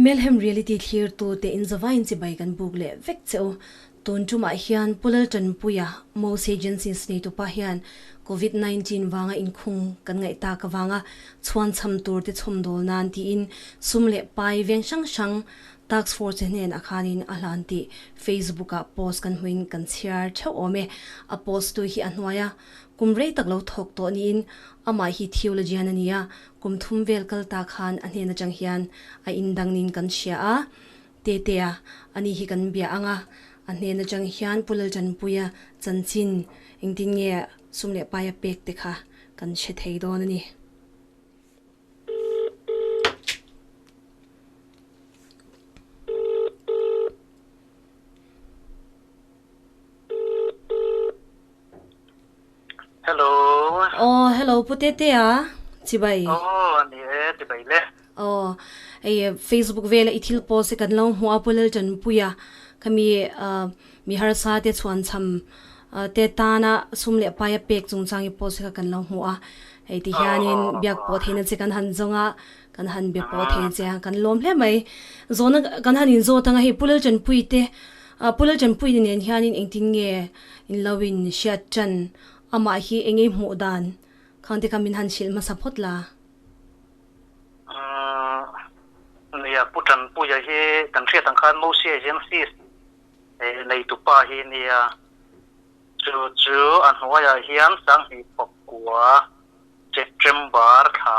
Melhem Reality thlirtu te in zavaiin chibai kan buk leh vek che u. Tun tumah hian Pu Laltanpuia, Mose Agencies neitupa hian Covid 19 vanga inkhung kan ngaih tak avanga chhuan cham tur te chhawmdawl nan tiin sum leh pai veng hrang hrang Task Force hnenah khanin a hlan tih Facebook ah post kan hmuin kan chhiar theuh awm e. A post tu hi a hnuaia kum rei tak lo thawk tawh niin amah hi theologian a ni a, kum thum vel kal ta khan a hnen atang hian a indangnin kan hria a, Tetea a ni hi kan bia ang a, a hnen atang hian Pu Laltanpuia chanchin engtin nge sum leh paia pek te kha kan hre thei dawn a ni. Hello. Aw hello Pu Tetea chibai. Aw ani e chibai le. Aw hei Facebook vela i thil post hi kan lo hmuh a Pu Laltanpuia khami mi harsa te chhuan cham te tana sum leh paia pek chungchang i post hi kha kan lo hmuh a hei ti hianin biak pawh theihna che kan han zawng a kan han be pawh thei che a kan lawm hle mai. Zawhna kan han inzawt anga hei Pu Laltanpui te Pu Laltanpui nen hianin engtin nge In lo in hriat tan amah hi eng ei hmuh dan khang te kha min han hrilh hmasa phawt la. Nia, Pu Tanpuia hi kan hriat ang khan Mosia Agencies neitupa hi nia, chu chu a hnuaiah hian Sanghnih Pakua September thla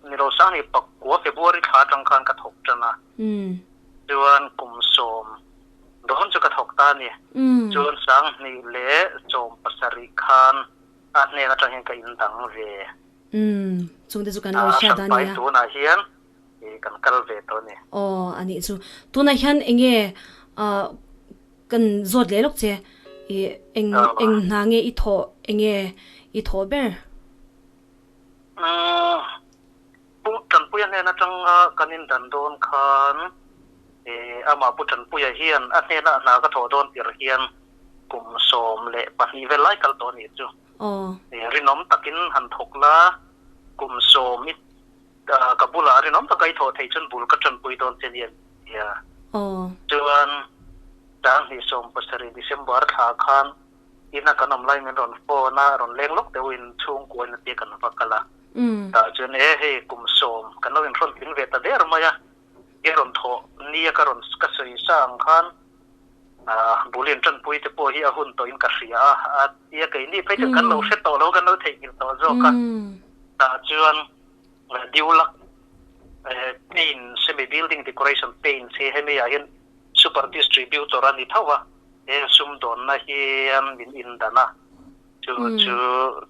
ni lo Sanghnih Pakua February thla atang khan ka thawk tan a. Chuan kum 10 dawn chu ka thawk ta a ni. Chuan 2017 khan a hnen atang hian ka indang ve. Chungte chu kan lo hriat a nia. Tunah hian kan kal ve tawh a ni. Aw a nih chu. Tunah hian eng nge kan zawt leh lawk che i eng eng hna nge i thawh eng nge i thawh ber? Pu Tanpuia hnen atanga kan indan dawn khan amah Pu Tanpuia hian a hnena hna ka thawh dawn tirh hian kum 12 vel lai kal tawh a nih chu. Rinawm takin han thawk la, kum 10 i ka bulah rinawm taka i thawh theih chuan bul ka tanpui dawn che nia tia. Chuan 2017 December thla khan ina kan awm lai min rawn phone a, rawn leng lawk deuhin chhungkuain a tia kan va kal a. Tah chuan e hei kum 10 kan lo inhrawn tling ve ta der mai a, i rawn thawh nia ka rawn ka sawi sa ang khan bul in tanpui te pawh hi a hun tawhin ka hria a, a tia keini phei chuan kan lo hre tawh lo kan lo theihnghilh tawh zawk a. Tah chuan Diulak paint semi building decoration paint hi hemi ah hian super distributor a ni tho a, he sumdawnna hian min indan a. Chu chu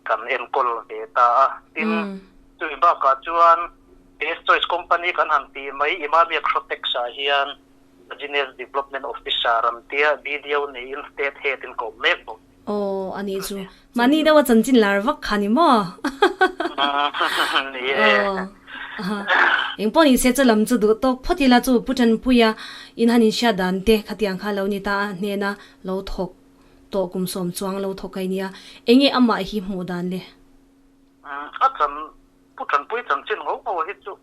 kan enkawl ve ta a. Tin, chumi bakah chuan Best Choice Company kan han tih mai Emami Agrotex ah hian Business Development Officer an tia BDO niin State Head in ka awm mek bawk. Aw, a nih chu. Mahni deuha chanchin lar vak kha ni maw? Ni e. Aw. Eng pawh ni se chu lam chu duh tawk phawt ila chu Pu Tanpuia in han inhriat dan te khatiang kha lo ni ta a hnena lo thawk tawh kum 10 chuang lo thawk a nia, enge amah hi hmuh dan le? A chan, Pu Tanpui chanchin ngo ngo hi chu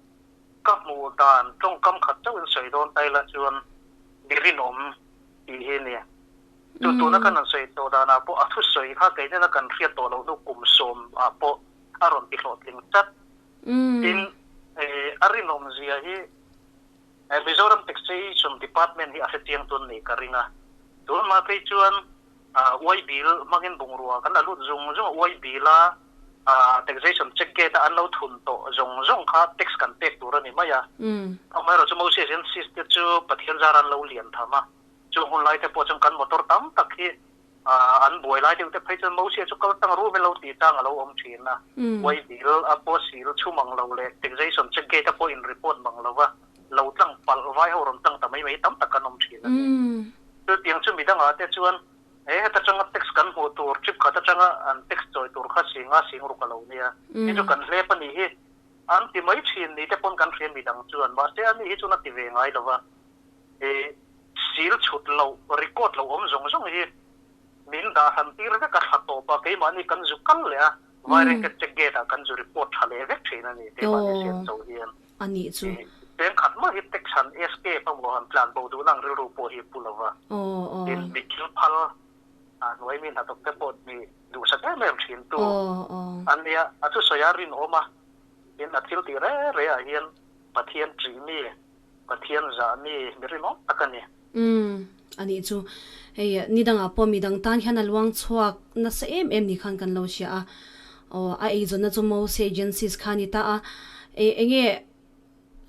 ka hmuh dan tawngkam khat chauhin sawi dawn ta ila chuan mi rinawm tih hi nia. Chu tuna kan han sawi tawh danah pawh a thusawi kha kei nena kan hriat tawh loh hnu kum 10 ah pawh a rawn ti hlawhtling tlat. Tin, a rinawm zia hi Mizoram Taxation Department hi a hrechiang tun nei ka ring a. Tun hma phei chuan uai bill hmangin bungrua kan la lut zung zung a, uai bill a taxation check gate a an lo thun tawh zawng zawng kha tax kan pek tur a ni mai a. Amaherawhchu chu Moses Agencies te chu Pathian zar an lo lian tham a, chung hun lai te pawh chuan kan motor tam tak hi An buai lai deuh te phei chuan Mosia chu kal tang rum in lo tih chang a lo awm thin a. Uai bill a pawh sil chhu mang lo leh taxation check gate a pawh in report mang lo va, lo tlang palh vai ho rawn tlang ta mai mai tam tak an awm thin a ni. Chutiang chu midangah te chuan he heta tanga tax kan hmuh tur trip khat atanga an tax chawi tur kha singa sing ruk a lo nia. Hei chu kan hlep a nih hi an ti mai thin ni te pawn kan hria midang chuan mahse ani hi chuan a ti ve ngai lo va. He sil chhut loh, record loh awm zawng zawng hi min dah hran tir vek a, thla tawp a, keimahni kan zu kal leh a, Vairengte check gate ah kan zu report tha leh vek thin a ni, keimahni siam cho hian. A nih chu. Cheng khat mah hi tax han escape emaw han tlan bo duhna ang rilru pawh hi pu lova. Tin, mi thil phal a hnuai mi hnathawk te pawh mi duhsak em em thin tu an nia. A thusawi a rinawm a, tin a thil tih re re ah hian Pathian ṭih mi, Pathian zah mi, mi rinawm tak a ni. Umm, a nih chu. Hei, ni dangah pawh midang tan hian a luang chhuak nasa em em ni khan kan lo hria a. Aw, a eizawnna chu Mose Agencies kha a ni ta a. E, enge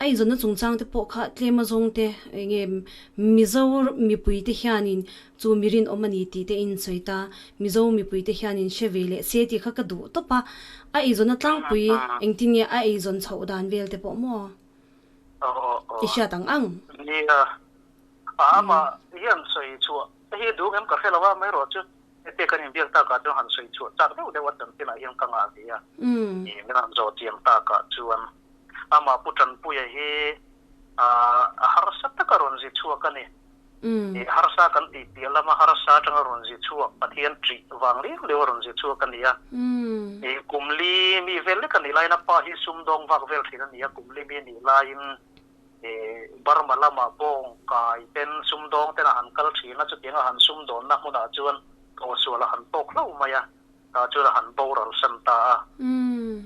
a eizawnna chungchang te pawh kha tlem a zawng te, enge Mizo mipui te hianin chu mi rinawm a ni tih te in sawi ta. Mizo mipui te hianin hre ve leh se tih kha ka duh tawp a. A eizawnna tlangpui engtin nge a eizawn chhoh dan vel te pawh maw? I hriat ang ang. Nia, a amah hian sawi chhuah te hi duh ngem ka hre lo a, amaherawh chu hete kan inbiak takah chuan han sawi chhuah chak deuh deuh a chanchinah hian ka ngah ve a, min han zawh chiang takah chuan amah Pu Tanpuia hi a harsa taka rawn zi chhuak a ni. Harsa kan tih piah lama harsa atanga rawn zi chhuak, Pathian ṭih vang liau liau a rawn zi chhuak a ni a. Kum li mi vel lek a nih laiin a pa hi sumdawng vak vel thin a ni a, kum li mi nih laiin Burma lama bawng kai ten sumdawng ten a han kal thin a, chutiang a han sumdawnna hmunah chuan tawhsual a han tawk hlauh mai a, tah chuan a han boral san ta a.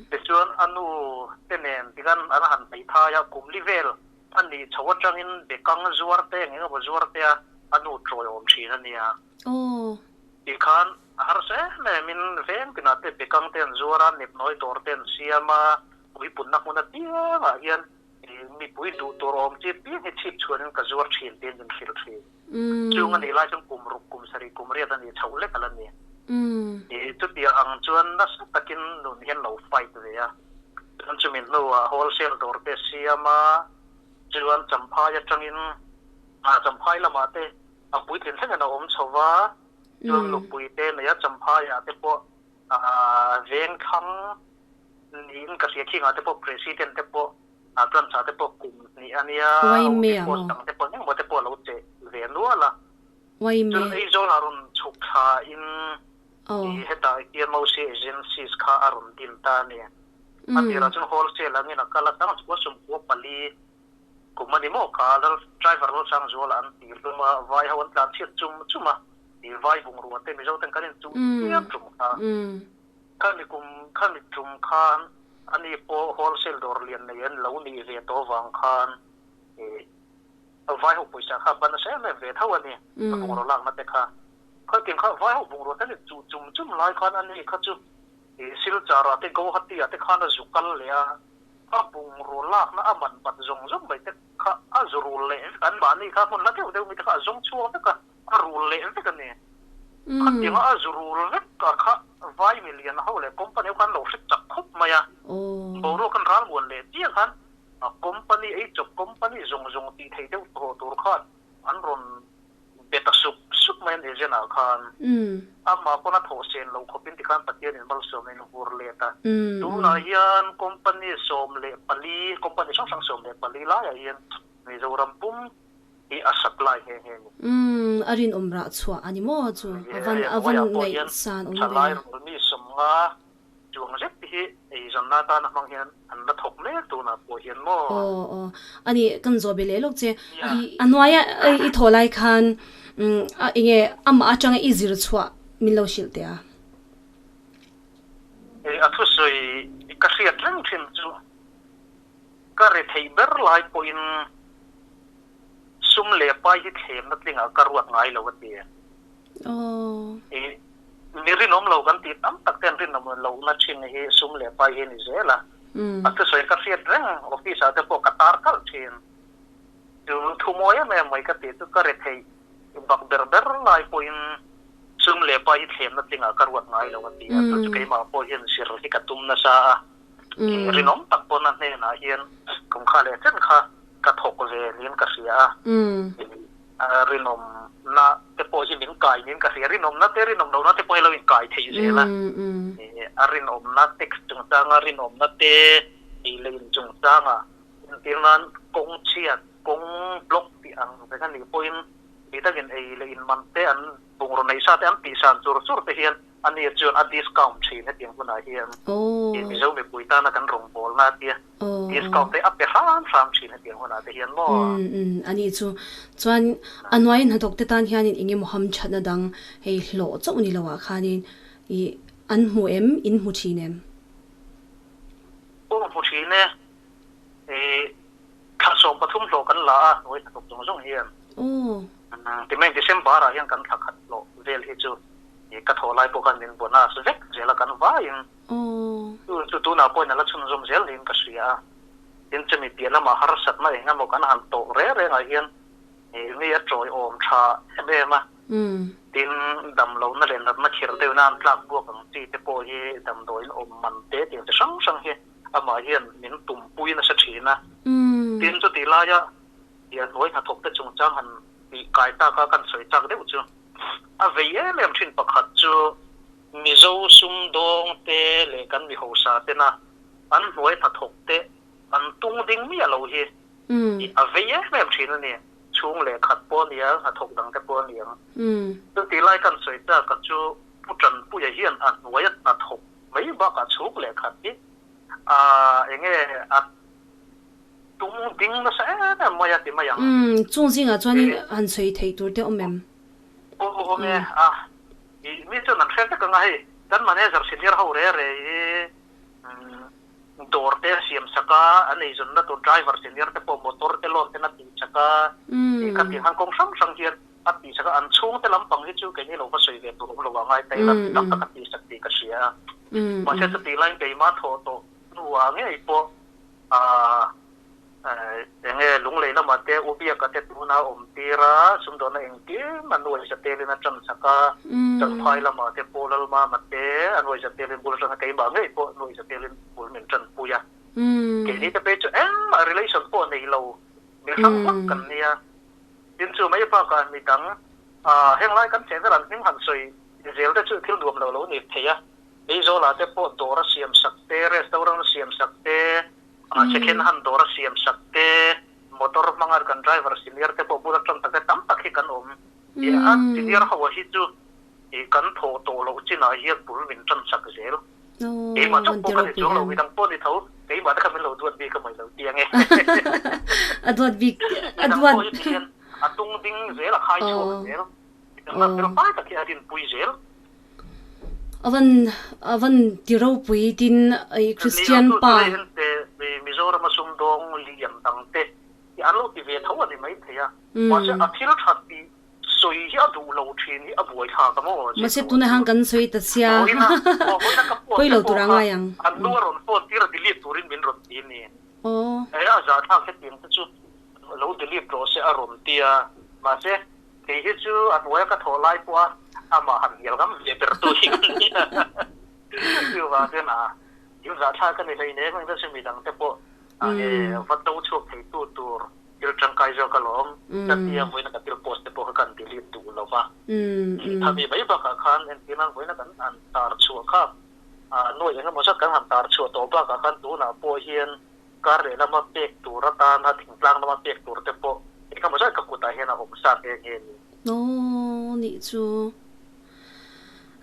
Tichuan a nu te nen tikhan an han hmeithai a, kum li vel A nih chho atangin bekang zuar te eng emaw zuar te a a nu tawi awm thin a nia. Tih khan a harsa em em in veng tinah te bekang te an zuar a, nepnawi dawr te an siam a, puipunna hmun apiangah hian mipui duh tur awm chi apiang hi chhip chhuanin ka zuar thin tiin min hrilh thin. Chung a nih lai chuan kum ruk, kum sarih, kum riat a nih chhoh lek a la ni. Chutiang ang chuan nasa takin nun hian lo fight ve a. Chuan chumi hnuah wholesale dawr te siam a, chuan Champhai atangin ah Champhai lamah te a puitlin thlengin a awm chho va, chuan nupui te nei a Champhaiah te pawh ah vengthlang niin ka hria khingah te pawh President te pawh A branch ah te pawh kum hnih a nia, Uaime a post maw? dang te pawh engemaw te pawh a lo che ve nual a. Uaime. Chuan Aizawl ah rawn chhuk thla in i hetah hian Mausi Agencies kha a rawn din ta a ni. A tirah chuan wholesale angin a kal a, tang chukua sumkua pali kum a ni maw kha lal driver Lalsangzuala an ti hlum a, vai ho an tlan chhiat chum chum a, i vai bungrua te Mizo ten kan inchuh chiam tum kha. Khami kum khami tum khan ani pawh wholesale dawr lian nei an lo nih ve tawh vang khan ih vai ho pawisa kha ban nasa em em ve tho a ni, a bungraw lakna te kha. Khatiang kha vai ho bungraw te ni chuh chum chum lai khan ani kha chu ih Silchar ah te Guwahati ah te khan a zu kal leh a, a bungraw lakna a man bat zawng zawng mai te kha a zu rul leh vek a, an mahni kha hmun hla deuh deuh mi te kha a zawng chhuak vek a. A rul leh vek a ni. Khatianga a zu rul vek a kha vai milian ho leh company ho khan lo hre chak khawp mai a. Boruak an ral muan leh chiah khan a company ei chawp company zawng zawng tih theih deuh tawh tur khan an rawn be ta sup sup mai an agent ah khan. Amah pawn a thawh sen lo khawpin tikhan Pathianin malsawmna in vur let a. Tunah hian company 14 company hrang hrang 14 laiah hian Mizoram pum hi a supply nghe nghe ni. Umm a rinawm rah chhuah a ni maw chu a van a van ngaihsan awm ve. Thalai rawl mi sawmnga chuang zet te hi eizawnna atana hmang hian an la thawk mek tunah pawh hian maw. Aw aw a ni kan zawh be leh lawk che i a hnuaia i thawh lai khan a enge amah atanga i zir chhuah min lo hrilh teh a. A thusawi ka hriat reng thin chu. Ka re theih ber lai pawhin sum leh pai hi thlemna tlingah ka ruat ngai lo a ti. I mi rinawm lo kan tih tam tak ten rinawm lohna thin hi sum leh pai hi a ni zel a. A thusawi ka hriat reng office ah te pawh ka tar kalh thin. Chu thu mawi em em mai ka tih chu ka re theih bak ber ber lai pawhin sum leh pai hi thlemna tlingah ka ruat ngai lo a ti a. Chu chu keimah pawh hian zir hi ka tum nasa a. Rinawm tak pawn a hnenah hian kum kha leh chen kha ka thawk ve niin ka hria a, rinawmna te pawh hi min kai niin ka hria, rinawmna te rinawm lohna te pawh hi lo inkai thei zel a, a rinawmna tax chungchanga rinawmna te ei leh in chungchanga entir nan kawng chhiat, kawng block tih ang vek a nih pawhin mi takin ei leh in man te an bungraw neih sa te an tihsan chur chur te hian. Ani chuan a discount thin hetiang hunah hian i Mizo mipui tana kan rawngbawlna a tia discount te a pe hram hram thin hetiang hunah te hian maw? Umm ani chu chuan a hnuai hnathawk te tan hianin eng emaw hamthatna dang hei hlawh chauh ni loah khanin i an hmu em in hmu thin em? Aw hmu thin e, i thla 13 hlawh kan la a hnuai hnathawk zawng zawng hian. Timai December ah hian kan thla khat hlawh vel hi chu ka thawh lai pawh khan min bonus vek zel a kan vaiin chu chu tunah pawhin a la chhunzawm zel niin ka hria a. Tin chumi piah lamah harsatna eng emaw kan han tawh reng rengah hian mi a tawiawm tha em em a. Tin damlohna leh natna khirh deuhna an tlak buak ang chi te pawh hi damdawiin awm man te tih chi hrang hrang hi amah hian min tumpui nasa thin a. Tin chutih laia Tia hnuai hnathawk te chungchang han tih kai tak a kan sawi chak deuh chu a vei em em thin pakhat chu Mizo sumdawng te leh kan mi hausa tena an hnuai hnathawk te an tung ding miah lo hi tih a vei em em thin a ni. Chhung leh khat pawh a nia, hnathawk dang te pawh a ni ang. Chutih lai kan sawi chak a chu Pu Tanpuia hian a hnuaia hnathawk mai bakah chhung leh khat hi a enge a Tum ding nasa em em mai a ti mai ang. Umm, chung zingah chuanin han sawi theih tur te awm em? Aw awm e, a i mi chuan an hre vek ang a hei, kan manager senior ho re re hi dawr te a siam sak a, an eizawnna tur driver senior te pawh motor te loan ten a tih sak a, tih kha tih khan kawng hrang hrang hian a tih sak a, an chhungte lampang hi chu keini lo va sawi ve tur awm lo a ngai ta ila ti tak tak a tih sak tih ka hria a, mahse chutih laiin keimah thawh tawh hnuah ngei pawh Enge lunglei lamah te U Biaka te tuna awm tir a, sumdawnna engkim a nuai za telin a tan chak a, Champhai lamah te pawh Lalmama te a nuai za telin bul atanga keimah ngei pawh nuai za telin bul min tanpui a. Keini te phei chu engmah relation pawh nei lo mi hrang vak kan nia. Tin chu mai bakah midang henglai kan chhehvel an hming han sawi zel te chu thil nuam lo lo ni thei a. Aizawlah te pawh dawr a siam sak te, restaurant a siam sak te, second hand dawr a siam sak te, motor hmanga kan driver senior te pawh bula tan tak te tam tak hi kan awm. A senior ho hi chu kan thawh tawh loh chinah hian bul min tan sak zel. Keimah chauh pawh ka ni chuang lo, midang pawh ni tho, keimah te kha min lo duat bik a mai lo ti ange. A duat bik, a duat. Midang pawh hi ti hian a tung ding zel, a khai chhuak zel. Midang fel fai tak hi a rinpui zel. Avan avan ti ropui tin i Christian pa. Mizoram a sumdawng lian dang te hi an lo ti ve tho a ni mai thei a, mahse a thil that tih sawi hi a duh lo thin hi a buai thlak a maw? Mahse tuna han kan sawi ta sia pawi lo tur a ngai ang. An nu a rawn phone tir a delete turin min rawn ti a ni. He a zah thlak hetiang te chu lo delete rawh se a rawn ti a, mahse Kei hi chu a hnuaia ka thawh lai pawha amah han hnial ngam ve ber tu hi ka ni a. Chuvang chuan a thil zahthlak ka ni hleinem ang chu midang te pawh va to chhuak thei tu tur thil tangkai zawk alawm ka tia vawiina ka thil post te pawh kha kan delete duh lo va. Thami mai bakah khan entir nan vawiina kan han tar chhuah kha nuaih eng emaw zat kan han tar chhuah tawh bakah khan tunah pawh hian Kar leh lama pek tur atana thingtlang lama pek tur te pawh engemaw zat ka kutah hian a awm sa nghe nghe ni. Aw nih chu.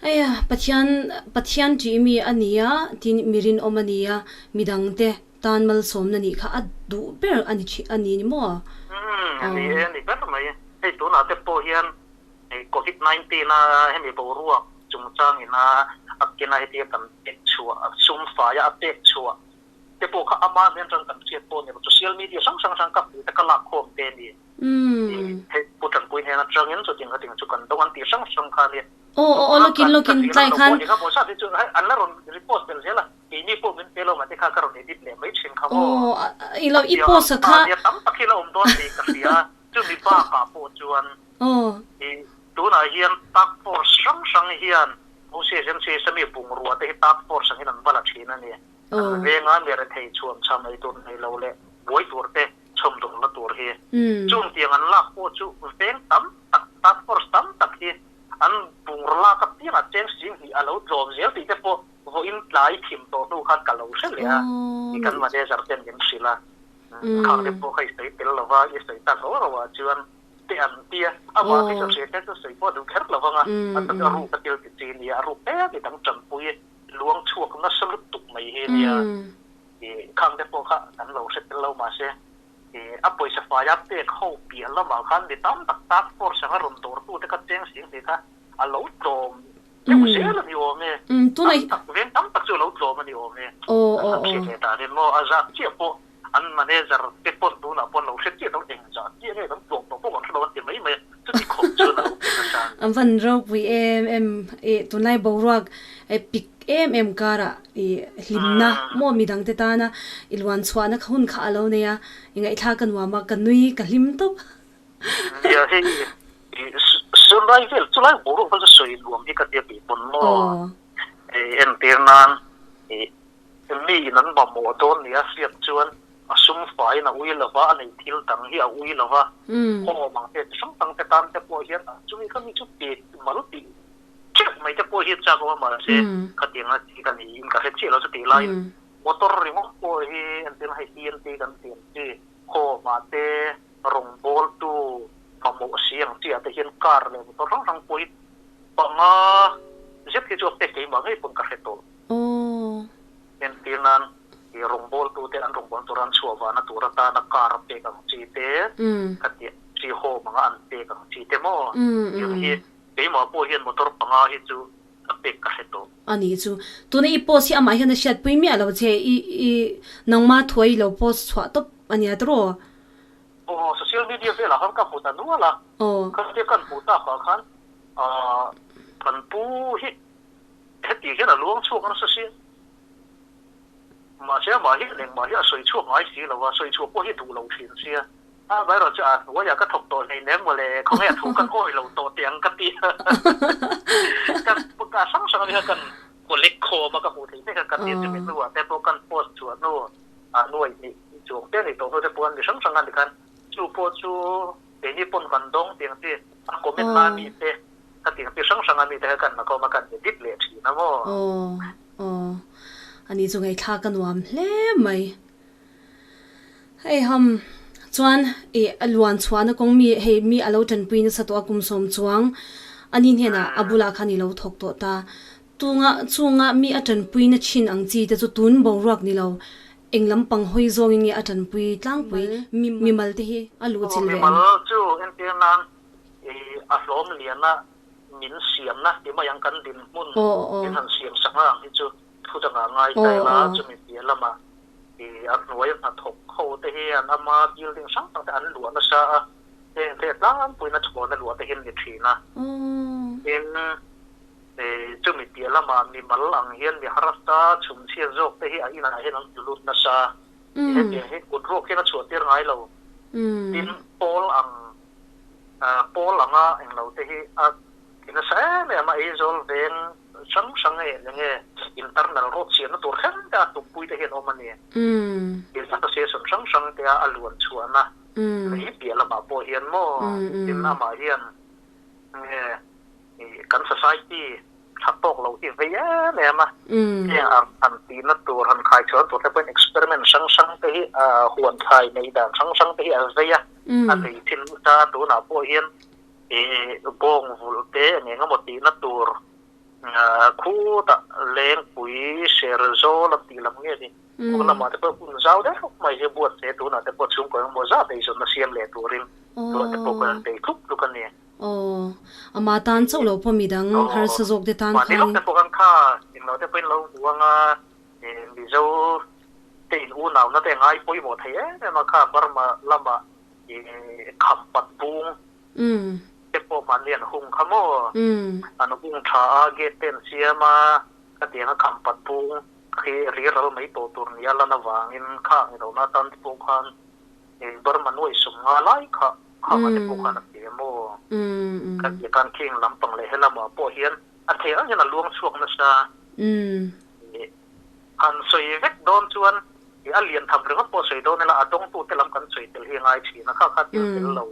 Eia Pathian Pathian tih mi a nia tin mi rinawm a nia midangte tan malsawmna nih kha a duh ber a ni a ni ni maw? Umm a ni e a ni ber mai. Hei tunah te pawh hian hei covid 19 a hemi boruak chungchang ina a kena hetia kan pek chhuah sum faia a pek chhuah te pawh kha ama hnen atang kan hriat pawh a ni lo, social media hrang hrang atang ka hmuh te ka lak khawm te a ni. Hei Pu Tanpui hnen atangin chuting khating chu kan dawng an tih hrang hrang kha a nia. Aw aw aw lawkin lawkin tlai khan. Eng emaw zat hi chu hei an la rawn repost belh zel a, keini pawh min pe lo mahse kha ka rawn edit leh mai thin kha maw. Aw i lo i post a kha. Tam tak hi la awm dawn tih ka hria a, chumi bakah pawh chuan i tunah hian task force hrang hrang hian OCSMCS a mi bungrua te hi task force angin an va la thin a ni. An venga mi rethei chhuam chham ei tur nei lo leh buai tur te chhawm dawrna tur hi. Chung tiang an lak pawh chu veng tam tak, task force tam tak hi an bungraw lak apiangah cheng sing hnih a lo tlawm zel tih te pawh vawiin tlai thim tawh hnu khan ka lo hre leh a, i kan manager ten min hrilh a. Khang te pawh kha i sawi tel lo va, i sawi tak ro ro ah chuan te an ti a, amah te chu hriat te chu sawi pawh a duh kher lo vang a, a ruk a thil ti chi nia. nia, a ruk te mi dang tanpui luang chhuak nasa lutuk mai hi nia. Khang te pawh kha kan lo hre tel lo mahse a pawisa faia pek ho piah lamah khan mi tam tak task force anga rawn dawrtu te kha cheng sing hnih kha a lo tlawm deuh zel a ni awm e. Tam tak veng tam tak chu a lo tlawm a ni awm e. An han hriat leh dan in maw a zat chiah pawh an manager te pawn tunah pawn lo hre chiah lo eng zah chiah nge kan tlawm tawh pawh kan hre lo an ti mai mai a, chuti khawp chuan a lo pe nasa a ni. An van ropui em em i tunlai boruak pik em em karah i hlimna maw midang te tana i luan chhuahna hun kha a lo nei a, i ngaihthlak a nuam a, ka nui ka hlim tawp. Nia hei i sunlai vel chulai boruak vel chu sawi nuam hi ka tia tih pawn maw entir nan i Mi in an mamawh dawn nia hriat chuan a sum faiin a ui lova, a nei thil dang hi a ui lova, home ang te chi hrang hrang te tan te pawh hian chumi kha mi chu pe mal tih teuh mai te pawh hi chak awm a, mahse khatiang a chi ka niin ka hre chiah lo chu tih laiin motor ringawt pawh hi entirna hei TNT kan tih ang chi home ah te rawngbawltu mamawh si ang chi ah te hian car leh motor hrang hrang pawh hi panga zet hi chu a pek keimah ngei pawn ka hre tawh. Aw. Entir nan i rawngbawltute an rawngbawlna tura an chhuah vahna tur atana car a pek ang chi te, ka tih chi home anga an pek ang chi te maw? Tiang hi keimah pawh hian motor panga hi chu a pek ka hre tawh. A nih chu. Tuna i post hi amah hian a hriatpui miah lo che, i i nangma thuai i lo post chhuah tawp a nia tawh. Aw, social media velah khan ka hmu ta nual a. Aw. Khatia kan hmuh takah khan kan pu hi Heti hian a luang chhuak nasa si. Mahse amah hi engmah hi a sawi chhuak ngai si lo a, sawi chhuah pawh hi duh lo thin sia. A vairah chu a hnuaiah ka thawk tawh hleinem maw le, khawnge a thu kan awi lo tawh teh ang ka ti a. Ka ka hrang hrang ania kan collect khawm a ka hmuh theih mek a, ka tia chumi hnuah te pawh kan post chhuah hnu a nuai hnih chuang te a ni tawh hnu te pawh an mi hrang hrang a ni khan chu pawh chu keini pawn kan dawng tiang chi a comment na mi te Ka ti ti hrang hrang a mite kha kan nakawm a kan edit leh thin a maw? Aw aw ani chu ngaihthlak a nuam hle mai. Hei ham chuan i a luan chhuahna kawng mi hei mi a lo tanpui nasa tawh a kum sawm chuang ani hnenah a bulah khan i lo thawk tawh ta. Tunga chunga mi a tanpui na chin ang chi te chu tun boruak ni lo eng lampang hawi zawngin nge a tanpui tlangpui mimal te hi a luh chilh ve ang. Mimal chu entir nan I a hlawm liana min siamna ti mai ang kan dinhmun min han siam sak ang hi chu thu dangah ngai ta ila chumi piah lamah i a hnuai hnathawk ho te hi an ama building hrang hrang te an luah nasa a, heng te tlangpuina chhawna luah te hi an ni thin a. Tin, i chumi piah lamah mimal ang hian mi harsa chhumchhia zawk te hi a inah hian an tlu lut nasa. Hetiang hi kut ruak hian a chhuah tir ngai lo. Tin, pawl ang Pawl anga englo te hi a ti nasa em em a, Aizawl veng hrang hrang e eng nge internal road siamna tur thleng te a tumpui te hian awm a ni. Tin association hrang hrang te a luan chhuahna lei piah lamah pawh hian maw tin amah hian nge kan society tha tawk lo hi vei em em a, heng ang han tihna tur han khai chhuahna tur te pawhin experiment hrang hrang te hi huan thlai nei dan hrang hrang te hi a vei a, a lei thin nasa a, tunah pawh hian ih bawng vulh te eng eng emaw tihna tur khutah lengpui ser zawl an tih lam nge ni, khaw lamah te pawh hun zau deuh mai hi buatsaih a, tunah te pawh chhungkaw engemaw zat eizawnna siam leh turin tunah te pawh kan bei tluk tluk a ni. Aw, ama tan chauh lo pawh midang harsa zawk te tan khan. Mahni lawk te pawh khan kha englo te pawhin lo hmu anga Mizo te in unauna te ngai pawimawh thei em em a kha Burma lama kham pat bung te pawh mahni an hung kha maw an hung tha a gate te an siam a khatiang a kham pat bung khi riral mai tawh tur nia lan avangin kha ang ilo na tan te pawh khan Burma nuai sum nga lai kha Khang a te pawh khan a pe maw? Kan ti khan khing lampang leh helamah pawh hian a theih ang hian a luang chhuak nasa. Han sawi vek dawn chuan a lian tham ringawt pawh sawi dawn ila a dawngtute lam kan sawi tel hi a ngai thin a, kha kha tel tel lo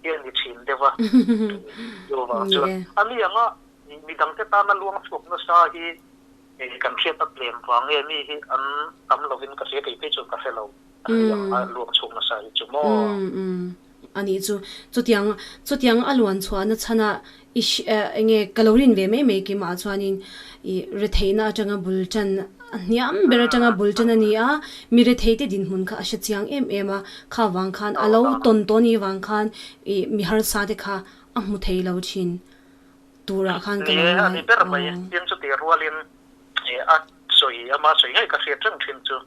hi a ni thin deuh a. Chuvang chuan a ni anga midangte tana luang chhuak nasa hi kan hriat a tlem vang nge mi hi an tam lovin ka hria kei phei chuan ka hre lo. A ni ang a luang chhuak nasa hi chu maw? A nih chu. Chutiang, chutiang a luan chhuahna chhana I enge ka lo rin ve mai mai keimah chuanin i retheihna atanga bul tan a hniam ber atanga bul tan a ni a, mi retheite dinhmun kha a hre chiang em em a, kha vang khan a lo tawn tawh ni vang khan i mi harsa te kha a hmu thei lo thin turah khan ka lo Ni e, a ngai ni ber mai. aw. Tin chutih rualin a sawi ama sawi ngei ka hriat reng thin chu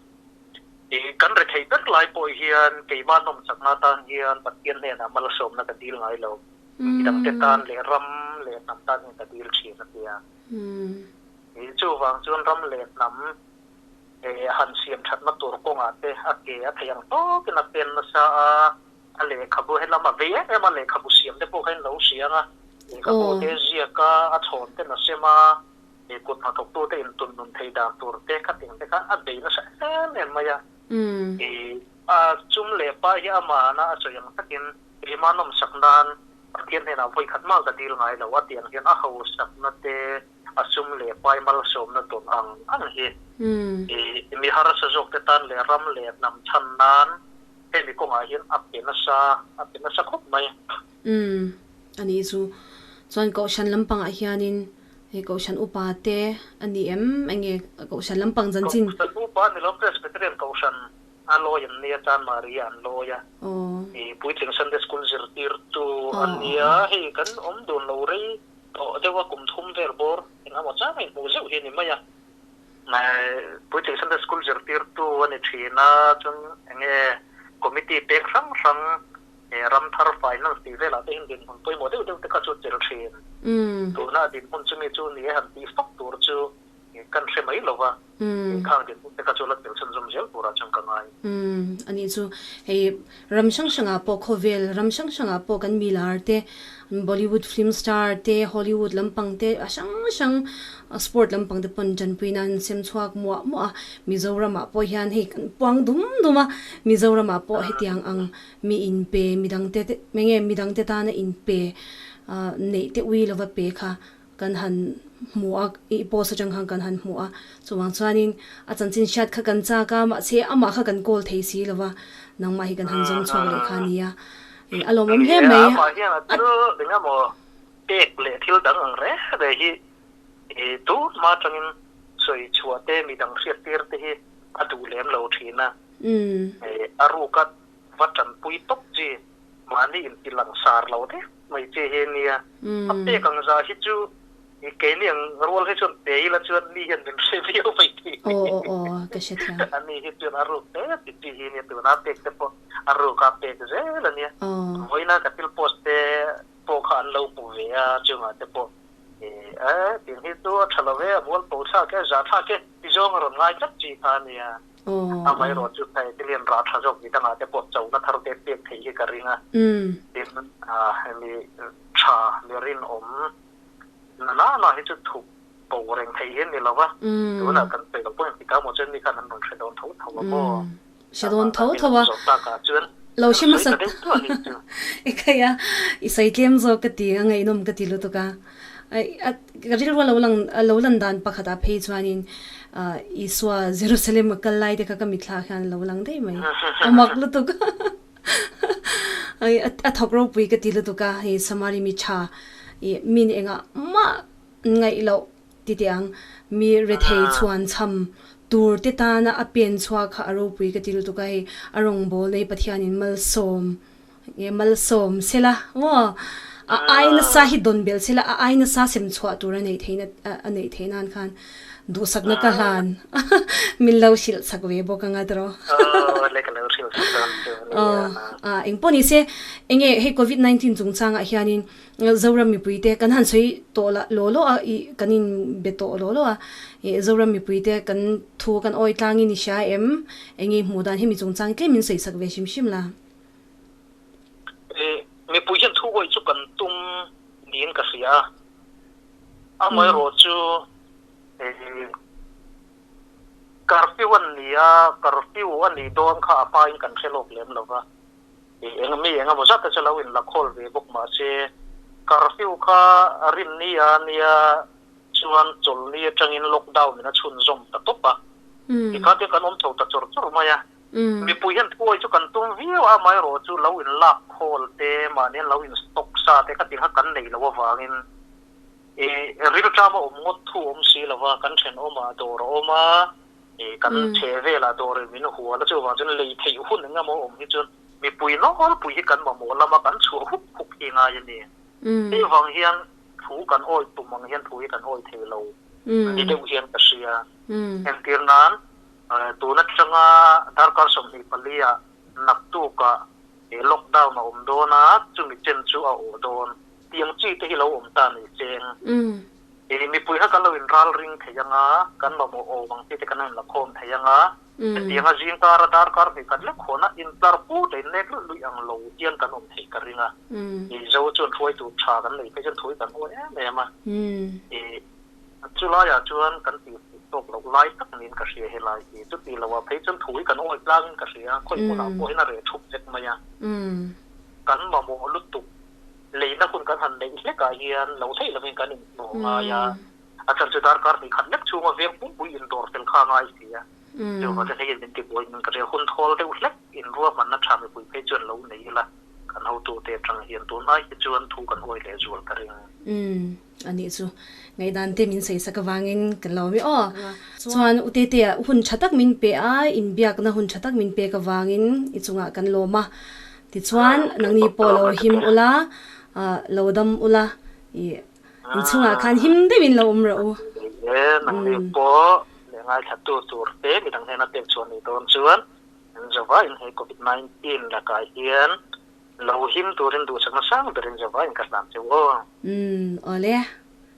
i kan rethei ber lai pawh hian keimah nawmchakna atan hian Pathian hnenah malsawmna ka dil ngai lo. Midangte tan leh ram leh hnam tan hian ka dil thin a ti a. Chuvang chuan ram leh hnam han siam thatna tur kawngah te a ke a theih ang tawkin a pen nasa a, a lehkhabu helam a vei em em a, lehkhabu siam te pawh kha in lo hria ang a, lehkhabu te ziak a, a chhawn ten a sem a, kut hnathawktute intun nun thei dan tur te khating te kha a bei nasa em em mai a. A chum leh pa hi amahna a sawi ang takin Keimah nawmsak nan Pathian hnenah vawi khat mah ka dil ngai lo a tih ang hian a hausakna te, a sum leh pai malsawmna tawn ang ang hi i mi harsa zawkte tan leh ram leh hnam chhan nan hemi kawngah hian a pe nasa, a pe nasa khawp mai. Umm, a nih chu. Chuan Kohhran lampangah hianin hei Kohhran upa te a ni em? Enge Kohhran lampang chanchin? Kohhran upa ni lo, Presbyterian Kohhran A lawi an nia, Chan Maria an lawi a, i puitling Sunday School zirtirtu an nia, hei kan awm dun lo rei tawh deuh a, kum thum vel bawr eng emaw chang a inhmuh zeuh hi a ni mai a. Puitling Sunday School zirtirtu a ni thin a, chuan eng nge committee pek hrang hrang ram thar finance tih velah te hian dinhmun pawimawh deuh deuh te kha chu a tel thin. Tuna dinhmun chumi chu ni e han tih fak tur chu Kan hre mai lo va, khang dinhmun te kha chu la tel chhunzawm zel turah chuan ka ngai. Umm, a nih chu. Hei ram hrang hrangah pawh khawvel ram hrang hrangah pawh kan milar te, Bollywood film star te, Hollywood lampang te, a hrang hrang sport lampang te pawn tanpui nan sem chhuak muah muah a. Mizoramah pawh hian hei kan puang dum dum a, Mizoramah pawh hetiang ang mi inpe, midangte te, enge midangte tana inpe neih te ui lova pe kha Kan han hmu a, i post atang khan kan han hmu a, chuvang chuanin a chanchin hriat kha kan chak a, mahse amah kha kan call thei si lova, nangmah hi kan han zawng chhuak leh kha a nia, i a lawmawm hle mai. Nia, amah hian a thil eng emaw pek leh thil dang ang reng reng hi i tun hma atangin sawi chhuah te midang hriat tir te hi a duh lem lo thin a, a ruka va tanpui tawp chi mahni inti langsar lo deuh mai che hi a nia. A pek ang zah hi chu keini ang rual hi chuan pe ila chuan mi hian min hre viau mai thei. Aw aw aw ka hre thiam. Ani hi chuan a ruk hle ti chi hi a nia tuna pek te pawh a ruk a pek zel a nia. Vawiina ka thil post te pawh kha an lo hmu ve a chungah te pawh e tih hi chu a tha lo e a mual po thlak e zah thlak e ti zawng a rawn ngai tlat chi kha a nia. Amaherawh chu thei te lian rah tha zawk midangah te pawh chona thar te pek theih hi ka ring a. Tin, hemi tha mi rinawm na na na hi chu thup bo reng theih hi a ni lo va, tunah kan sawi loh pawh engtik ah maw chuan mi khan an rawn hre dawn tho tho a maw? Hre dawn tho tho a. Zawh takah chuan Lo hre hmasa sawi ta deuh duah a nih chu. I khaih a, i sawi tlem zawk ka ti a, ngaihnawm ka ti lutuk a. Ka rilru a lo lang a lo lan dan pakhatah phei chuanin Isua Jerusalem a kal lai te kha ka mitthla hian a lo lang daih mai. A mak lutuk a thawk ropui ka ti lutuk a, hei Samari mi tha ih min engah mah ngaih loh ti teh ang, mi rethei chhuan chham tur te tana a pen chhuak kha a ropui ka ti lutuk a, hei a rawngbâwl nei Pathianin malsawm Nge malsawm sela maw? A ai nasa hi dawn belh sela, a ai nasa sem chhuah tur a neih theihna a neih theih nan khan duhsakna ka hlan min lo hrilh chak ve bawk anga tawh. Aw le ka lo hrilh chak dawn chu nia. Aw a engpawh ni se enge hei covid 19 chungchangah hianin Zoram mipuite kan han sawi tawh lah law law a i kan in be tawh law law a i Zoram mipuite kan thu kan awi tlangin i hria em enge hmuh dan hemi chungchang tlem min sawi sak ve hrim hrim la. Mipui hian thu awih chu kan tum niin ka hria a, amaherawh chu curfew an ni a, curfew a nih dawn kha a hmain kan hre lawk lem lo va, eng mi eng emaw zat te chu lo inla khawl ve bawk mahse curfew kha rin ni a nia chuan chawlhni atangin lockdown in a chhunzawm ta tawp a, tikhan te kan awm chho ta chawr chawr mai a. Mipui hian thuai chu kan tum viau a, amaherawhchu lo in lak khawl te, mahni an lo in stock sa te kha ti kha kan nei loh avangin i rilṭam a awm ngawt thu awm si lova, kan ṭhenawmah dawr a awm a, i kan chhehvelah dawrin min hual a, chuvang chuan lei theih hun eng emaw awm hi chuan mipui nawlpui hi kan mamawh lama kan chhuah huk huk hi ngai a ni. Hei vang hian thu kan awih tum ang hian thu hi kan awih thei lo ni deuh hian ka hria. Entir nan tun atanga darkar 24 ah naktukah lockdown a awm dawn a, chumi chen chu a awh dawn. Tiang chi te hi lo awm ta ni cheng. Mipui kha kan lo inral ring thei anga, kan mamawh awm ang chi te kan lo inlakhawm thei anga, hetianga zingkara darkar hnih khat lek khawna intlar put a inlek luih luih ang lo hian kan awm theih ka ring a. Zo chuan hruaitu tha kan nei phei chuan thui kan awi em em a. Chulaiah chuan kan tih fuh tawk loh lai tak niin ka hria helai hi. Chuti loah phei chuan thui kan awi tlangin ka hria, khawi hmunah pawh hian a reh thup vek mai a. Kan mamawh lutuk Leina hun kan han neih hlekah hian lo theih lovin kan inhmuh ngai a, a chhan chu darkar hnih khat lek chhunga veng pumpui indawr fel kha a ngai si a. Chuvang chuan hei min tibuai min ka ria hun thawl deuh hlek inruahmanna tha mipui phei chuan lo nei ila kan hotute atang hian tunlai hi chuan thu kan awi leh zual ka ring. Umm a nih chu ngaihdan te min sawi sak avangin kan lo awm i aw. Chuan u Tetea hun tha tak min pe a, inbiakna hun tha tak min pek avangin i chungah kan lawm a. Tichuan nangni pawh lo him ula, lo dam ula, i inchungah khan him deuhin lo awm rawh u. E, nangni pawh leh ngaithla tu tur te midang hnena pek chhuah nih dawn chuan Java-in he Covid 19 lakah hian Lo him turin duhsakna sang berin zavaiin ka hlan cheu aw. Umm awle,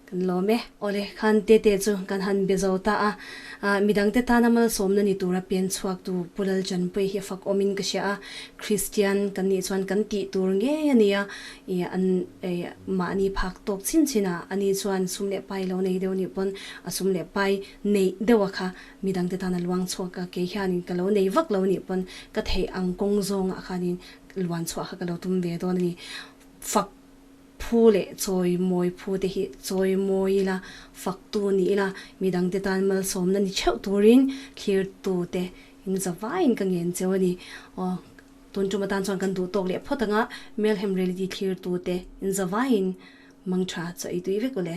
kan lawm e. Awle, khan tete chu kan han be zo ta a. Midangte tana malsawmna ni tura pen chhuaktu Pu Lalchanpuii hi a fak awmin ka hria a. Kristian kan nih chuan kan tih tur ngei a nia. I an mahni phak tawk chin chin a, ani chuan sum leh pai lo nei deuh nih pawn a sum leh pai neih deuh a kha midangte tana luang chhuak a, kei hianin ka lo nei vak lo nih pawn ka theih ang kawng zawngah khanin Luan chhuah kha ka lo tum ve dawn a ni. Fak phu leh chawi mawi phu te hi chawi mawi ila, fak tu ni ila, midang te tan malsawmna ni theuh turin thlir tu te in zavaiin ka ngen cheu a ni. Aw, tun tum atan chuan kan duh tawk leh phawt anga Melhem Reality thlir tu te in zavaiin mangtha chaw ei tui vek u le.